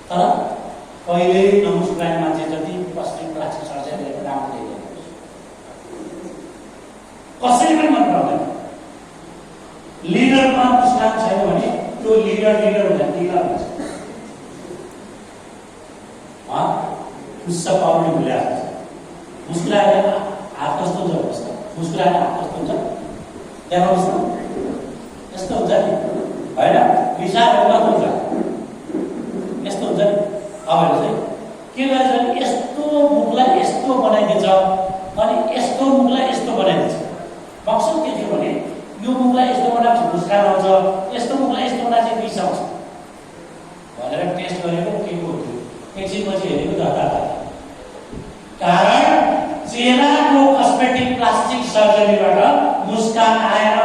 तर कहिले नमुस्कुराउने मान्छे जति पश्चिम प्लास्टिक सर्जरी राम्रो देख्दैन, कसैले पनि मन पराउँदैन। लिडरमा मुस्कान छैन भने त्यो लिडर हुँदैन, लिडर हुन्छ। खुस्स पाउने भुल्या मुस्कुराएर हात कस्तो हुन्छ भन्नुहोस् त, मुस्कुराएर हात कस्तो हुन्छ देखाउनुहोस् न, यस्तो हुन्छ नि होइन, रिसाएर कस्तो हुन्छ यस्तो हुन्छ नि। अब चाहिँ के गरेछ भने यस्तो मुखलाई यस्तो बनाइदिन्छ अनि यस्तो मुखलाई यस्तो बनाइदिन्छ। मकसद के थियो भने यो मुखलाई यस्तो बनाएको मुस्कान आउँछ, यस्तो मुखलाई यस्तो बनाएको रिस आउँछ भनेर टेस्ट गरेको के को थियो, एकछिनपछि हेरेको धर्ता। कारण चेहराको कस्मेटिक प्लास्टिक सर्जरीबाट मुस्कान आएर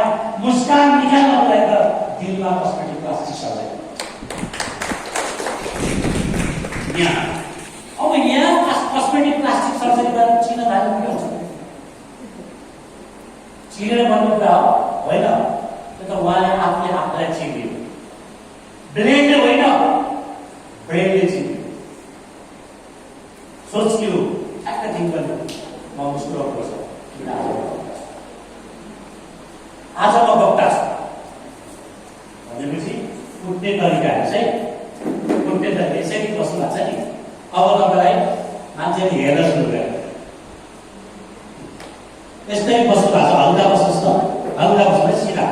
मुस्कान निकाल्नलाई त दिलमा कस्मेटिक प्लास्टिक सर्जरी। अब यहाँ कस्मेटिक प्लास्टिक सर्जरी गरेर चिन्न थाल्नु के हुन्छ? चिनेर भन्ने कुरा होइन, त्यो त उहाँले आफूले आफूलाई चिन्यो, ब्रेनले होइन ब्रेनले चिन्यो। सोच्यो ठ्याक्क थिङ्क गर्नु म मुस्कुराउनुपर्छ, आज म वक्ता छु भनेपछि उठ्ने तरिकाहरू चाहिँ उठ्ने तरिका यसरी बस्नु भएको छ नि। अब तपाईँलाई मान्छेले हेर्न सुरु गर्यो, यस्तै बस्नु भएको छ, हल्का बस्नुहोस् न, हल्का बस्नुहोस् सिधा।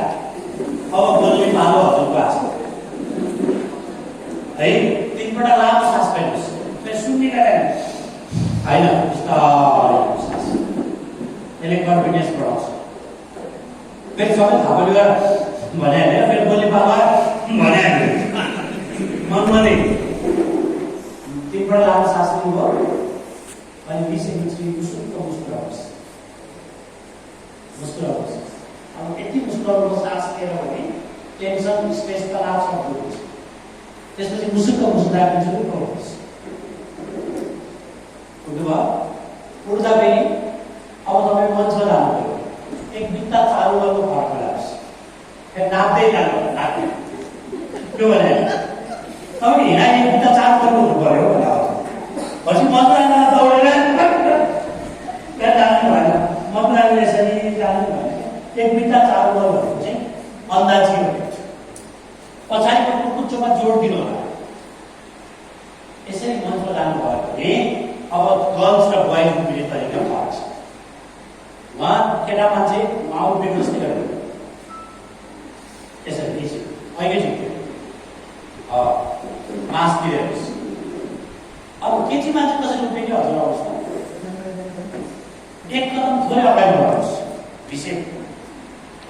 अब बोल्ने पालो हजुरको आएको छ है, 3 पटक लामो सास फेर्नुहोस्, फेरि सुन्ने गरेन होइन, बिस्तारै सास, यसले कन्फिडेन्स बढाउँछ। फेरि सबै थापले गरेर भने होइन, फेरि बोल्ने पालो भने मनमा नै 3 पटक लामो सास लिनुभयो अनि 20 सेकेन्डपछि मुस्कुराउनुहोस्। अब यति मुस्कुराउनु सास लिएर भने टेन्सन स्ट्रेस तनाव सब दूर हुन्छ। त्यसपछि मुस्कुराएको सुरु गर्नुहोस्। उठ्नुभयो, उठ्दा फेरि अब तपाईँ मञ्चमा जानुभयो, एक बित्ता चालु गर्नु फरक लाग्छ, फेरि नाच्दै जानु नाच्दै त्यो भने तपाईँ हिँडाइ एक बित्ता चालु गर्नु पऱ्यो भने पछि मन्त्रालयमा दौडेर त्यहाँ जानु भएन, मन्त्रालय यसरी जानु भएन, एक बित्ता चालु गर्नु भनेको चाहिँ अन्दाजी भनेको छ। पछाडिको कुच्चोमा जोड दिनु होला। यसरी मञ्चमा जानुभयो भने अब गर्ल्स र बोइज उभिने तरिका फरक छ। उहाँ केटा मान्छे उहाँ उभिनु जस्तै गर्नु यसरी दिन्छ, अहिले झुक्यो मासतिर हेर्नुहोस्। अब केटी मान्छे कसरी उभिने हजुर आउनुहोस् न, एक कदम थोरै अगाडि बढाउनुहोस् विषय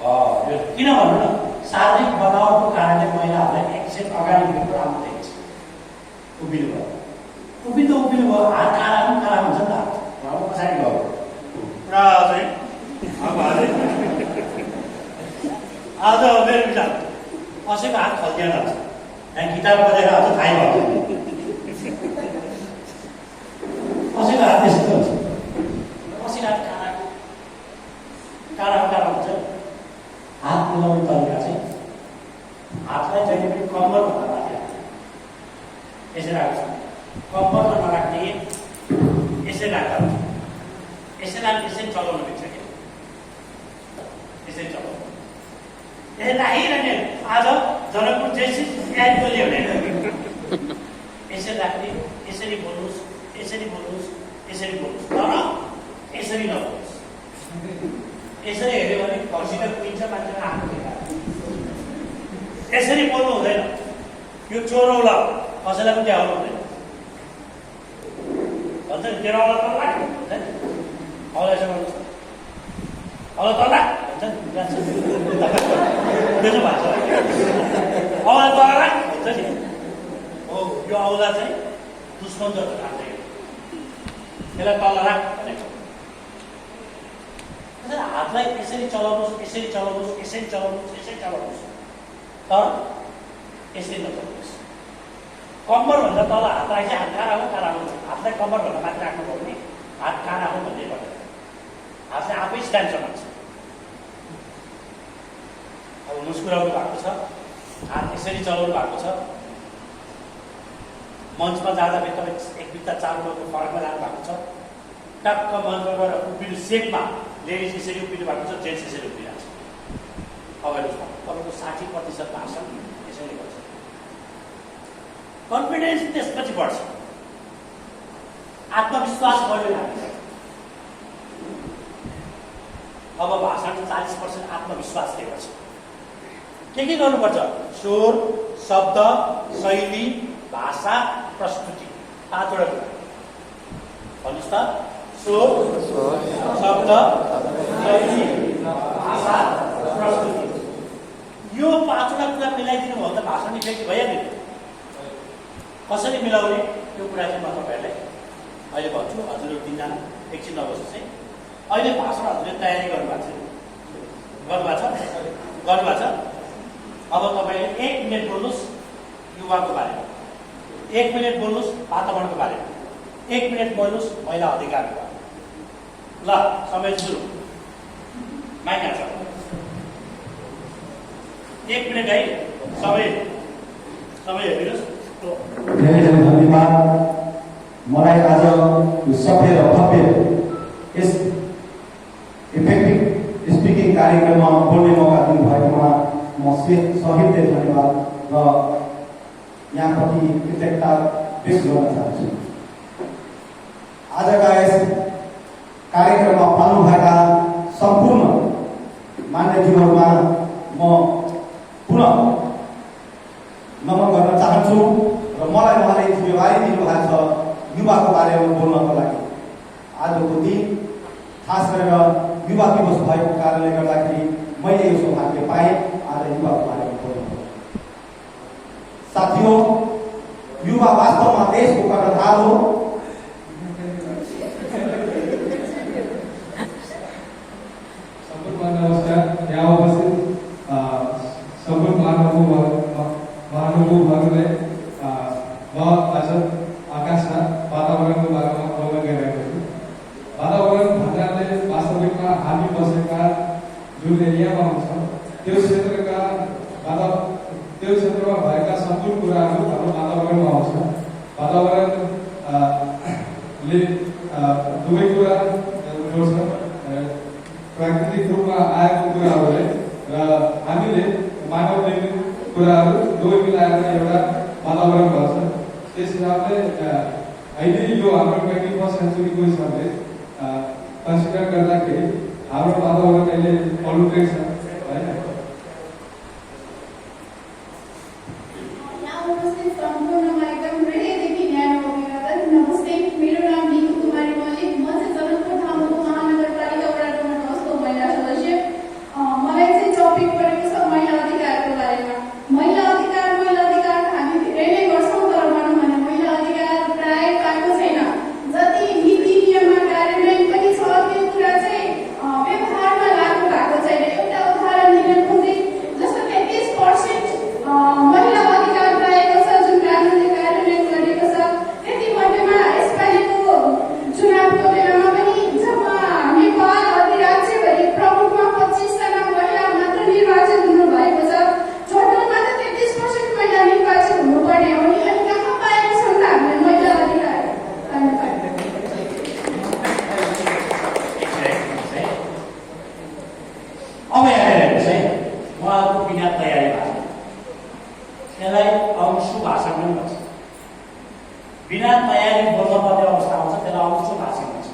यो किन भन्नु न, शारीरिक बनावटको कारणले महिलाहरूलाई एकछिन अगाडि उभिएको राम्रो देखिन्छ। उभिनु भयो, उभिनु भयो, हात काँडा पनि काँडा हुन्छ नि त, अब पछाडि गयो पुरा चाहिँ आज मेरो विचार कसैको हात खल्किएर जान्छ, यहाँ किताब पढेर अझ थाहै भयो कसैको हात यस्तो हुन्छ, कसैको हात काँडा हुन्छ। हात मिलाउने तरिका चाहिँ हातलाई जहिले पनि कम्मरमा राख्ने, यसरी राख्छ, कम्मरमा नराख्ने, यसरी राख्दा हुन्छ, यसरी राख्ने, यसरी चलाउनु मिल्छ कि यसरी चलाउनु, यसरी राखिरहने। आज जनकपुर जैसी याद बोल्यो भने यसरी राख्ने, यसरी बोल्नुहोस्, यसरी बोल्नुहोस्, यसरी बोल्नुहोस्, तर यसरी नबोल्नुहोस्। यसरी हेऱ्यो भने घरसित कुहिन्छ मान्छेले आँखा देखाएर, यसरी बोल्नु हुँदैन। यो चोरौला कसैलाई पनि देखाउनु हुँदैन भन्छ नि, तेरो औला तल्ला भन्छ नि, औला यसो गर्नुहोस्, औला तल्ला भन्छ नि, त्यसो भन्छ औला तल्ला भन्छ नि। हो यो औला चाहिँ दुश्मन जस्तो राख्छ, त्यसलाई तल राख भनेको। हातलाई यसरी चलाउनुहोस्, यसरी चलाउनुहोस्, यसरी चलाउनुहोस्, यसरी चलाउनुहोस्, तर यसरी नचलाउनुहोस्। कम्मरभन्दा तल हात राख्छ, हात काँडा हो काँडा हुन्छ। हातलाई कम्मरभन्दा माथि राख्नुभयो भने हात काँडा हो भन्दै गर्दैन, हातले आफै स्ट्यान्ड चलाउँछ। अब मुस्कुराउनु भएको छ, हात यसरी चलाउनु भएको छ, मञ्चमा जाँदाखेरि तपाईँ एक बित्ता चारोको फरकमा जानु भएको छ, टक्क मञ्चमा गएर उभिनु सेटमा लेडिज यसरी उभिनु भएको छ, जेन्ट्स यसरी उभिरहेको छ। अब हेर्नुहोस् न, तपाईँको 60% भाषण यसैले गर्छ। कन्फिडेन्स त्यसपछि बढ्छ, आत्मविश्वास बढ्यो लाग्छ। अब भाषण 40% आत्मविश्वासले गर्छ। के गर्नुपर्छ? स्वर, शब्द, शैली, भाषा, प्रस्तुति, 5वटा कुरा भन्नुहोस् त। स्वर, शब्द, शैली, भाषा, प्रस्तुति, यो 5वटा कुरा मिलाइदिनु भयो भने त भाषण इफेक्टिभ भइहाल्यो। कसरी मिलाउने त्यो कुरा चाहिँ म तपाईँहरूलाई अहिले भन्छु। हजुरहरू 3जना एकछिन नबस्नुहोस् है। अहिले भाषण हजुरले तयारी गर्नुभएको छ। अब तपाईँले 1 मिनट बोल्नुहोस् युवाको बारेमा, 1 मिनट बोल्नुहोस् वातावरणको बारेमा, 1 मिनट बोल्नुहोस् महिला अधिकारको बारेमा। ल, समय सुरु। माइक हाल्छ। 1 मिनट है। समय हेरिनुहोस्। धेरै धन्यवाद। मलाई आज यो सभ्य र भव्य यस इफेक्टिभ स्पिकिङ कार्यक्रममा बोल्ने मौका दिनुभएकोमा म सहितै धन्यवाद र यहाँप्रति कृतज्ञता व्यक्त गर्न चाहन्छु। आजका यस कार्यक्रममा पाल्नुभएका सम्पूर्ण मान्यज्यूहरूमा म पुनः नमन गर्न चाहन्छु र मलाई उहाँले जिम्मेवारी दिनुभएको छ युवाको बारेमा बोल्नको लागि। आजको दिन खास गरेर युवा दिवस भएको कारणले गर्दाखेरि मैले यो सौभाग्य पाएँ आज युवाको बारेमा बोल्नु। साथियों, युवा वास्तवमा देशको कर्णधार हो। सबैलाई नमस्कार। यहाँ उपस्थित सबै महानुभावहरूले म आज आकाशमा वातावरणको बारेमा बोल्न गइरहेको छु। वातावरण भन्नाले वास्तविकमा हामी बसेका जुन एरियामा हुन्छ त्यो क्षेत्रमा भएका सम्पूर्ण कुराहरू हाम्रो वातावरणमा आउँछ। वातावरणले दुवै कुरा जोड्छ, प्राकृतिक रूपमा आएको कुराहरूले र हामीले मानव निर्मित कुराहरू दुवै मिलाएर एउटा वातावरण गर्छ। त्यस हिसाबले अहिले यो हाम्रो 21st सेन्चुरीको हिसाबले कन्सिडर गर्दाखेरि हाम्रो वातावरण अहिले पल्युटेड छ होइन। बिना तयारी बोल्नुपर्ने अवस्था आउँछ, त्यसलाई अंशु भाषण भन्छ।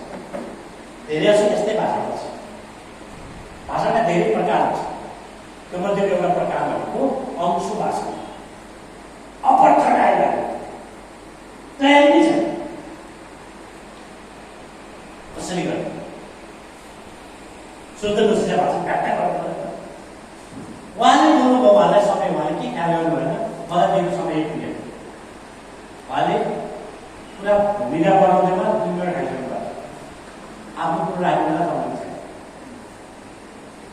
धेरै जसो यस्तै भाषा गर्छ। भाषाका धेरै प्रकार हुन्छ, त्यो मध्येको एउटा प्रकार भनेको अंशु भाषण। अपठन आइरहेको तयारी नै छैन, कसरी गर्ने शुद्ध नुसिया भाषा घाटा गर्नु। उहाँले बोल्नुभयो, उहाँलाई समय उहाँले के ख्याल गर्नु भएन, मलाई दिनु समय 1 मिनट। उहाँले पुरा भूमिका बनाउँदैमा 2 मिनट खाइसक्नु भयो। आफ्नो कुरो राख्दैन समय छैन।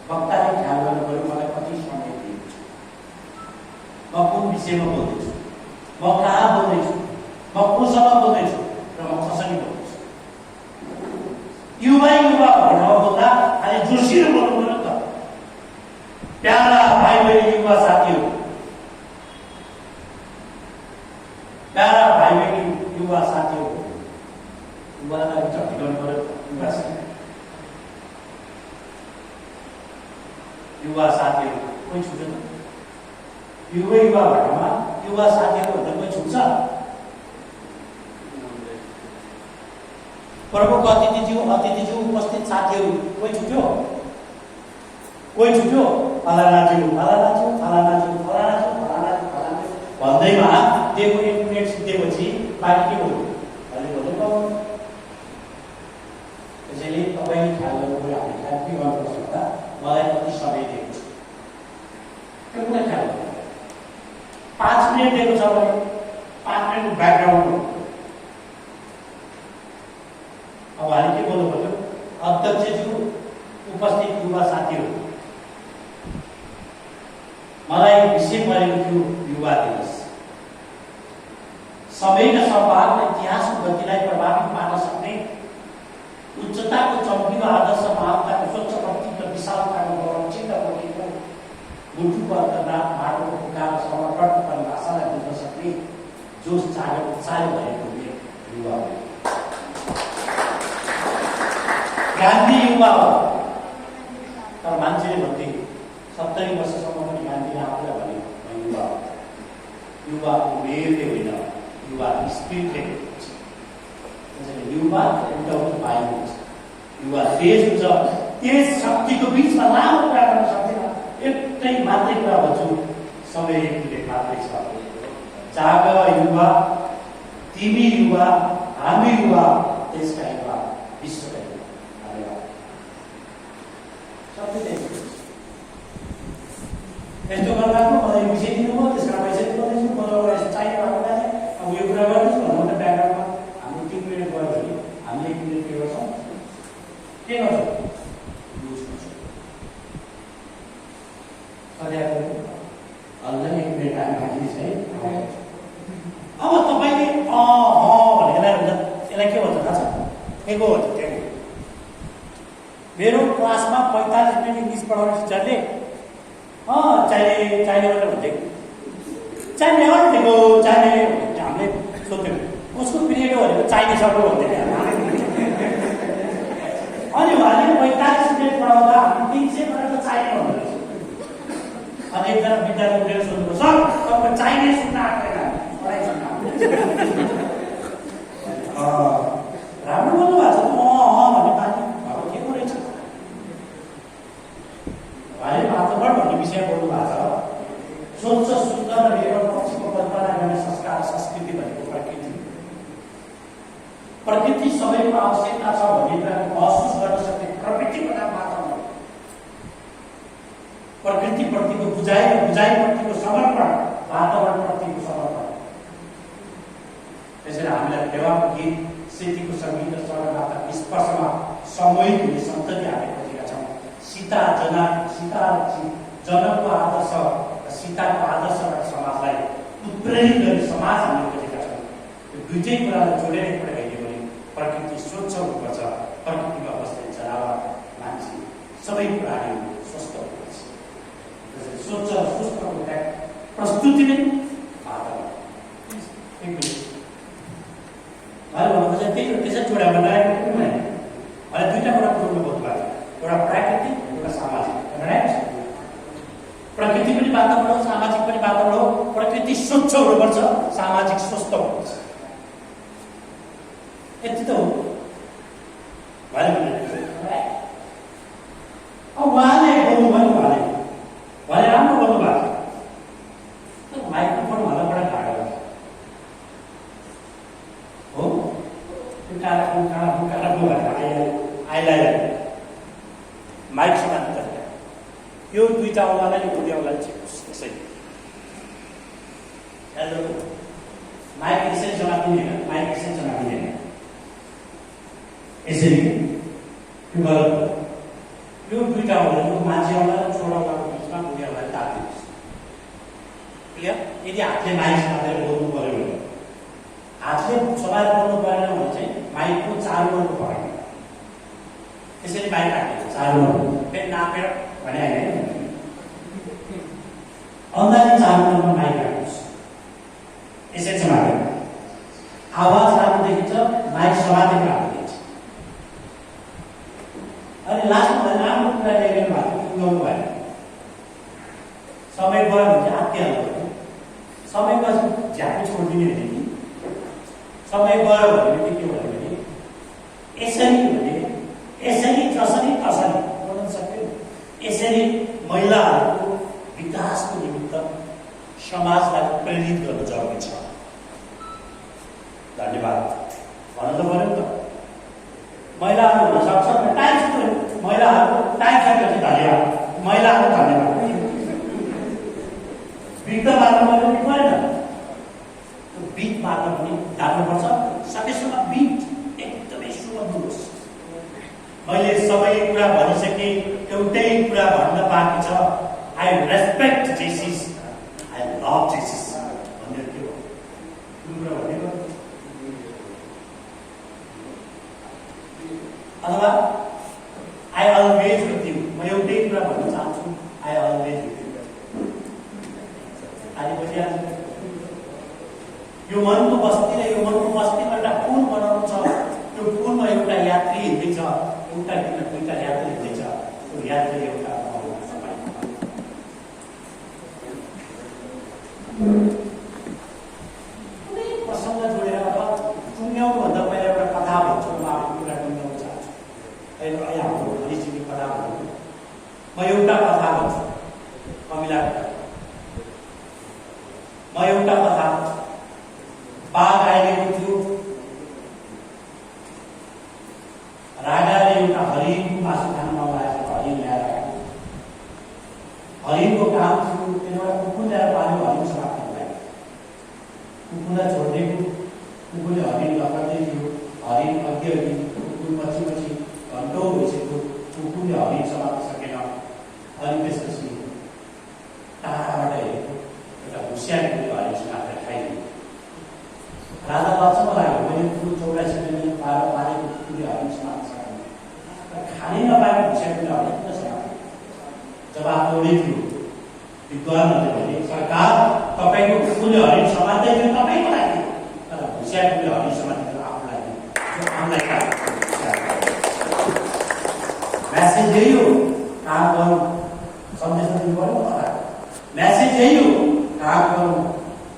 वक्ताले ख्याल गर्नु पऱ्यो मलाई कति समय दिन्छ, म कुन विषयमा बोल्दैछु, म कहाँ बोल्दैछु, म कोसँग बोल्दैछु र म कसरी बोल्दैछु। युवा भनेर बोल्दा खालि जोसिएर बोल्नु पर्यो नि त। प्यारा भाइ बहिनी युवा साथीहरू, प्यारा भाइ बहिनी युवा साथीहरू युवालाई ढिलाउनु पर्यो युवा साथीहरू कोही छुट्यो युवा भएकोमा युवा साथीहरू भन्दा कोही छुट्छ प्रमुख अतिथिज्यू उपस्थित साथीहरू कोही छुट्यो फलानाज्यू भन्दैमा दिएको 1 मिनेट सिद्धिएपछि बाँकी के बोल्यो अहिले बोल्नु त्यसैले तपाईँले ख्याल गर्नुभयो हामीले के गर्नुपर्छ भन्दा मलाई कति समय दिएको छ त्यो कुरा ख्याल गर्नु 5 मिनेट दिएको छ भने 5 मिनेटको ब्याकग्राउन्ड अब हामी के बोल्नु पर्यो अध्यक्षज्यू उपस्थित युवा साथीहरू मलाई विषय परेको थियो युवा दिवस सबैका सम्भावना इतिहासको गतिलाई प्रभावित पार्न सक्ने उच्चताको चम्किलो आदर्श महानताको स्वच्छ व्यक्तित्व विशालताको गौरवचित्त बोकेको मुटुको अन्तर्नाथ माटोको पुकार समर्पण परिभाषालाई बुझ्न सक्ने जोस जागर उत्साह भएको युवा हो गान्धी युवा हो तर मान्छेले भन्थे 70 वर्षसम्म पनि गान्धीले आफूलाई भने युवा हो युवा उमेरले होइन युवा स्पिरिटले हुन्छ युवा एउटा वायु हुन्छ युवा तेज हुन्छ तेज शक्तिको बिचमा लामो कुरा गर्न सक्दैन एउटै मात्रै कुरा भन्छु समय एक मिनेट मात्रै छ जाग युवा तिमी युवा हामी युवा देशका युवा विश्वका युवा यस्तो गर्दाको मलाई विषय दिनुभयो त्यसमा पैसा दिनुपर्दैछु मलाई चाहिने भएको लागि अब यो कुरा गर्दैछु भन्नु त ब्याकग्राउन्डमा हाम्रो 3 मिनेट गयो भने हामीले 1 मिनेट के गर्छौँ युज गर्छौँ सधैँ अल्लाह 1 मिनेट हामी राखिदिन्छ है अब तपाईँले भनेर यसलाई के भन्छ थाहा छ एको भन्छ टेको मेरो क्लासमा 45 मिनट इङ्ग्लिस पढाउने टिचरले चाहिने भनेर भन्थे चाहिने भनेको चाहिने हामीले सोध्थ्यौँ उसको पिरियड हो भनेको चाहिने सक्यो भन्थ्यो अनि उहाँले 45 मिनट पढाउँदा हामी 300 मिनट चाहिने भन्दैछ अनि एकजना विद्यार्थी उठेर सोध्नु सर तपाईँको चाहिने सुन्न आएको पढाइ सुन्न राम्रो बोल्नु भएको छ भन्ने बानी अब के को रहेछ भाइ वातावरण भन्ने विषय बोल्नु भएको छ स्वच्छ सुन्दर र एउटा पक्षीको कल्पना गर्ने संस्कार संस्कृति भनेको प्रकृति सबैको आवश्यकता छ भन्ने कुराको महसुस गर्न सक्ने प्रकृतिको नाम वातावरण प्रकृतिप्रतिको बुझाइप्रतिको समर्पण वातावरणप्रतिको समर्पण त्यसैले हामीलाई देवाको गीत सेतीको सङ्गीत र चरणबाट स्पर्शमा सम्मोहित हुने सन्तति हामी खोजेका छौँ जनकको आदर्श र सीताको आदर्शबाट समाजलाई उत्प्रेरित गर्ने समाज हामीले खोजेका छौँ यो दुईटै कुरालाई जोडेर कुरा हेर्यो भने प्रकृति स्वच्छ हुनुपर्छ प्रकृतिमा बस्ने जनावर मान्छे सबै प्राणीहरू स्वस्थ हुनुपर्छ स्वच्छ र स्वस्थको प्रस्तुति नै वातावरण त्यसै जोडा बनाएको अहिले दुईवटा कुरा जोड्नु बहुत भएको एउटा प्राकृतिक एउटा सामाजिक प्रकृति पनि वातावरण हो सामाजिक पनि वातावरण हो प्रकृति स्वच्छ हुनुपर्छ सामाजिक स्वस्थ हुनुपर्छ यति त हो उहाँले बोल्नुभयो उहाँले राम्रो बोल्नु भएको छ माइक्रोफोन भन्दा बडा ढाडा हो त्यो काला आइलाइ माइक समात्नु यो दुईटा औँलालाई यो दुई औँलाले छेक्नुहोस् यसरी हेलो माइक यसरी समातिने होइन माइक यसरी समातिने होइन यसरी यो गलत यो दुईटा औँला यो मान्छे औँला र छोरा औँलाको बिचमा दुई औँलाले तातिदिनुहोस् क्लियर यदि हातले माइक समातेर बोल्नु पऱ्यो भने हातले समाएर बोल्नु परेन भने चाहिँ माइकको चारो गर्नु परेन त्यसरी माइक राख्ने चारो फेरि नापेर भने होइन अन्दाजी चारो गर्नुमा माइक राख्नुहोस् यसरी समातेर आवाज राम्रो देखिन्छ, माइक समातेको राम्रो देखिन्छ। अनि लास्टमा राम्रो कुरा ल्याइरहनु भएको पुग्याउनु भएन। समय गयो भने चाहिँ आत्तिहाल्नु भयो। समय गएपछि झ्याप्पै छोडिदिने होइन कि समय गयो भने के भयो भने यसरी भने यसरी जसरी तसरी बोल्न सक्यो। यसरी महिलाहरूको विकासको निमित्त समाजलाई प्रेरित गर्न जरुरी छ। धन्यवाद भन्नु त पऱ्यो नि त। महिलाहरू हुन सक्छ टाइम छ, महिलाहरूको टाइम सकेपछि धन्यवाद, महिलाहरू धन्यवाद। बिट मार्नु पनि परेन, बिट मार्न पनि जान्नुपर्छ। सकेसम्म बिट एकदमै सुमधुर। मैले सबै कुरा भनिसकेँ, एउटै कुरा भन्न बाँकी छ। आई रेस्पेक्ट जेसिस, आई लभ जेसिस भन्ने के हो कुन कुरा भनेको? अथवा आई अलवेज विथ यु। म एउटै कुरा भन्न चाहन्छु, आई अलवेज विथ यु। आज बुझिहाल्नु? यो मनको बस्ती र यो मनको बस्तीमा एउटा पुल बनाउनु छ। त्यो पुलमा एउटा यात्री हिँड्दैछ, एउटा दुईटा यात्री हिँड्दैछ। त्यो यात्री एउटा कुनै प्रसङ्ग जोडेर अथवा टुङ्ग्याउनुभन्दा पहिला एउटा कथा भन्छु। म आफ्नो कुरा टुङ्ग्याउन चाहन्छु। अहिले हाम्रो हरिजीको कथा भन्नु, म एउटा कथा भन्छु। कमिला म एउटा कथा, बाघ आइरहेको थियो। राजाले एउटा हरिणको मासु खान मन लागेको हरिण ल्याएर राख्यो। हरिणको काम थियो एउटा कुकुर ल्याएर पाल्यो, हरिण समाप्त भयो। कुकुरलाई छोडिदिएको, कुकुरले हरिण लकाउँदै थियो। हरिण अघि अघि, कुकुर पछि पछि, घन्टौँ भइसक्यो। कुकुरले हरिण समात्न सकेन। अनि त्यसपछि टाढाबाट हेरेको एउटा होसियारीले हरिण समातेर खाइदियो। राजा लक्षमा लाग्यो, मैले कुकुर 84 मिनट पारेको कुकुरले हरिण समात्न सकेन। खानै नपाएको होसियारीले हरिण किन समात्यो? जवाब एउटै थियो, विद्वानहरूले भने सरकार तपाईँको कुकुरले हरिण समात्दै थियो तपाईँको लागि, तर होसियारीले हरिण समातेको आफ्नो लागि, जो आमलाई खायो। म्यासेज यही हो, काम गरौँ। सन्देश दिनु पऱ्यो नि। म्यासेज यही हो, काम गरौँ,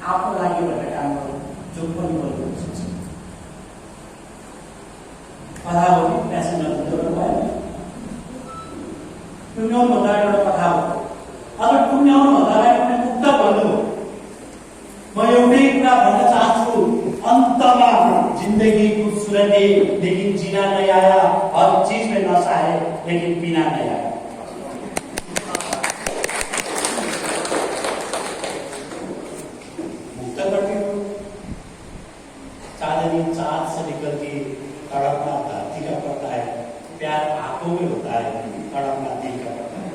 आफ्नो लागि भनेर काम गरौँ, जो पनि गर्नु सक्छ। कथा हो कि म्यासेज नदिनु भयो। टुङ्ग्याउनु भन्दा एउटा कथा हो। अब टुङ्ग्याउनु भन्दा कुनै मुक्त भन्नु हो। म एउटै कुरा भन्न चाहन्छु, अन्तमा जिन्दगी खूबसूरत है लेकिन जीना नहीं आया, हर चीज में नशा है लेकिन पीना नहीं आया। मुक्त करती हो। चांदनी चाँद से निकल के तड़पना धरती का पड़ता है, प्यार आंखों में होता है, तड़पना दिल का पड़ता है।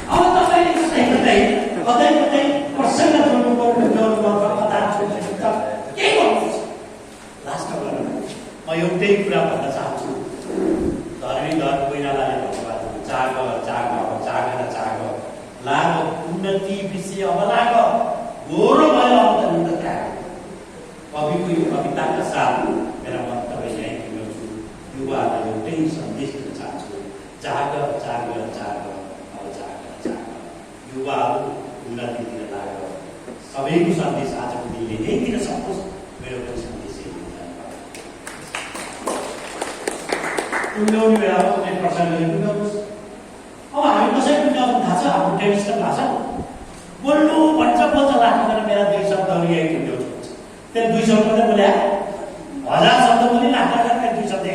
अब तपाईले कतै कतै प्रसन्न जोड्नु पर्ने कथा छोड्छ के गर्नुहुन्छ? लास्टमा गर्नु म एउटै कुरा भन्न चाहन्छु। धरणीधर कोइरालाले भन्नुभएको जाग जाग जाग जाग लाग उन्नति विषय अब लाग गोरो भयो अब त निन्दा त्याग। कविको यो कविताका साथ मेरा वक्तव्य यही पुग्छु। युवाहरूलाई एउटै सन्देश दिन चाहन्छु, जाग जाग जाग अब जाग जाग। युवाहरू उन्नतितिर लाग। सबैको सन्देश आजको दिनले यही दिन सकोस्। मेरो पनि सन्देश यही दिन। टुङ्ग्याउने बेलामा कुनै प्रसङ्गले टुङ्ग्याउनुहोस्। अब हामी कसरी टुङ्ग्याउँछौँ थाहा छ? हाम्रो ट्रेडिसनल भाषा बोल्नु भन्छ बोल्छ राख्दैन। मेरा 2 शब्दहरू यही टुङ्ग्याउँछु। त्यो 2 शब्द मात्रै बोल्या 1000 शब्द पनि राख्दैन। 2 शब्द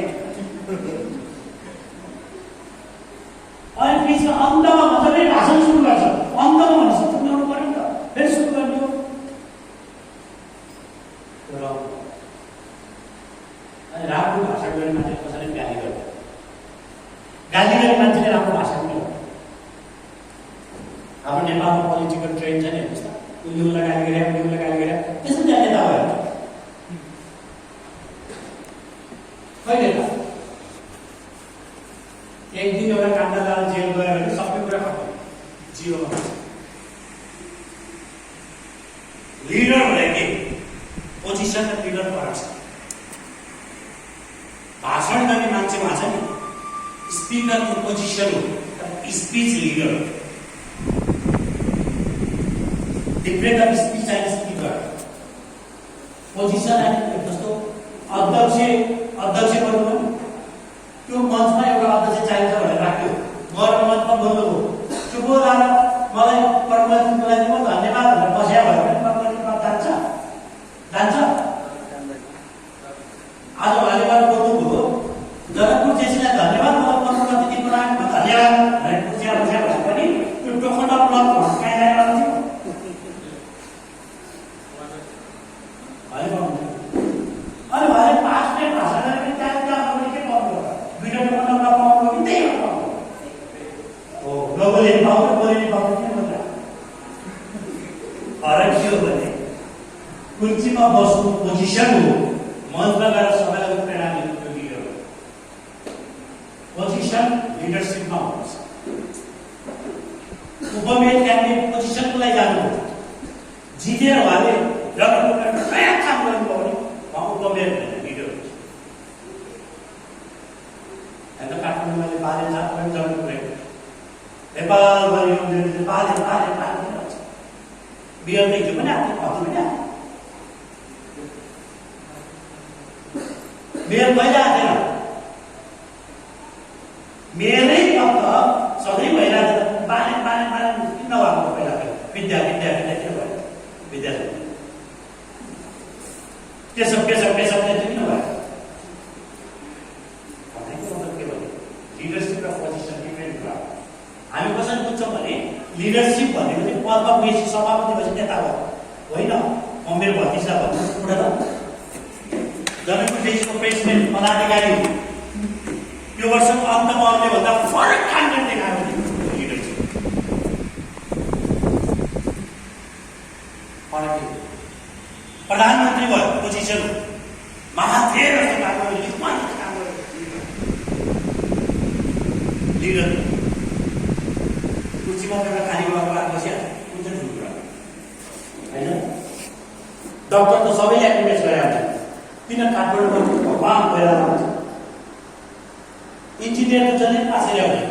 अनि बिचमा अन्तमा भन्छ फेरि भाषण सुरु गर्छ। अन्तमा भन्छ टुङ्ग्याउनु पर्यो नि त, फेरि सुरु गर्ने हो। अनि राम्रो भाषा गर्ने मान्छे कसैले गाली गर्छ। गाली गर्ने मान्छेले राम्रो भाषा पनि गर्छ। हाम्रो नेपालमा पोलिटिकल ट्रेन छ नि, हेर्नुहोस् त, उसले गाली गरे, उसले गाली गरे, त्यसमा त्यहाँ नेता भयो कहिले त? एक दिन एउटा काण्डलाल जेल गयो भने सबै कुरा खत्तम, जिरोमा। लिडर भनेको पोजिसन र लिडर फरक छ। भाषण गर्ने मान्छेमा छ नि स्पिकरको पोजिसन हो, speech leader different of speech and speaker. Position and जस्तो अध्यक्ष बन्नु पनि त्यो मञ्चमा एउटा अध्यक्ष चाहिन्छ भनेर राख्यो, गएर मञ्चमा बोल्नुभयो, त्यो बोलाएर मलाई कर्मचारीको लागि म धन्यवाद भनेर बस्या भयो भने कर्मचारीमा जान्छ। आज उहाँले गएर बोल्नुभयो, जनकपुर जेसीलाई धन्यवाद, मलाई कर्मचारी दिनको लागि म धन्यवाद भनेर बस्या भने पनि त्यो टोकन अफ लक कहाँ जाएर थियो अनि उहाँले 5 मिनट भाषण गरेर त्यहाँ के पाउनु भिडियो टोकन अफ लक पाउनु कि त्यही हो लोगोले पाउनु बोलीले पाउनु के मात्र फरक के हो भने कुर्सीमा बस्नु पोजिसन हो, मञ्चमा गएर सबैलाई प्रेरणा दिनु त्यो लिडर हो। पोजिसन लिडरसिपमा हुन्छ। उपमेयर क्यान्डिडेट पोजिसनको लागि जानुभयो, जितेर उहाँले जनकपुरमा नयाँ काम गर्नुभयो भने उहाँ उपमेयर लिडर हुन्छ। अन्त काठमाडौँमा बाले जात जनकपुर नेपालभरि बाले बियर देखि पनि आफ्नो भति पनि आएको मेयर पहिला आएन, मेयरै फक्त सधैँ भइरहेको बाले किन भएको पहिला विद्या के भयो विद्यार्थी पेसप किन भयो के भन्यो लिडरसिप र पोजिसन डिफ्रेन्ट कुरा। हामी कसरी बुझ्छौँ भने लिडरसिप भनेको चाहिँ पदमा पुगेपछि सभापति भएपछि नेता भयो होइन। म मेरो भतिजा भन्नु कुरा त जनकपुर जेसीको प्रेसिडेन्ट पदाधिकारी यो वर्षको अन्तमा आउने भन्दा फरक खाने देखाएको लिडरसिप फरक। प्रधानमन्त्री भयो पोजिसन महाथेर जस्तो काम लिडर कुर्सीमा एउटा कालीबाबा बस्या कुन चाहिँ ठुलो कुरा होइन। डक्टर त सबैले एडमिट गराएको किन काठमाडौँमा भगवान भएर आउँछ। इन्जिनियर त जसले पासै ल्याउने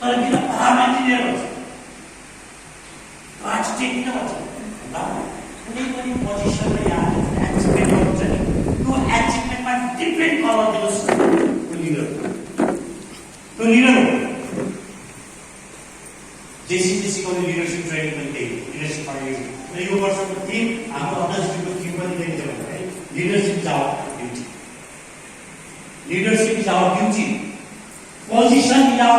तर किन खराब इन्जिनियर भन्छ, आर्किटेक्ट किन भन्छ भन्दा कुनै पनि पोजिसनमा यहाँ एचिभमेन्ट गर्नुहुन्छ नि त्यो एचिभमेन्टमा डिफ्रेन्ट कलर दिनुहोस् त्यो लिडर हो। जेसीले सिकाउने लिडरसिप ट्रेनिङ पनि त्यही लिडरसिप ट्रेनिङ। यो वर्षको थिम हाम्रो अध्यक्षको थिम पनि त्यही छ भने leadership is our duty, leadership is our duty, position is our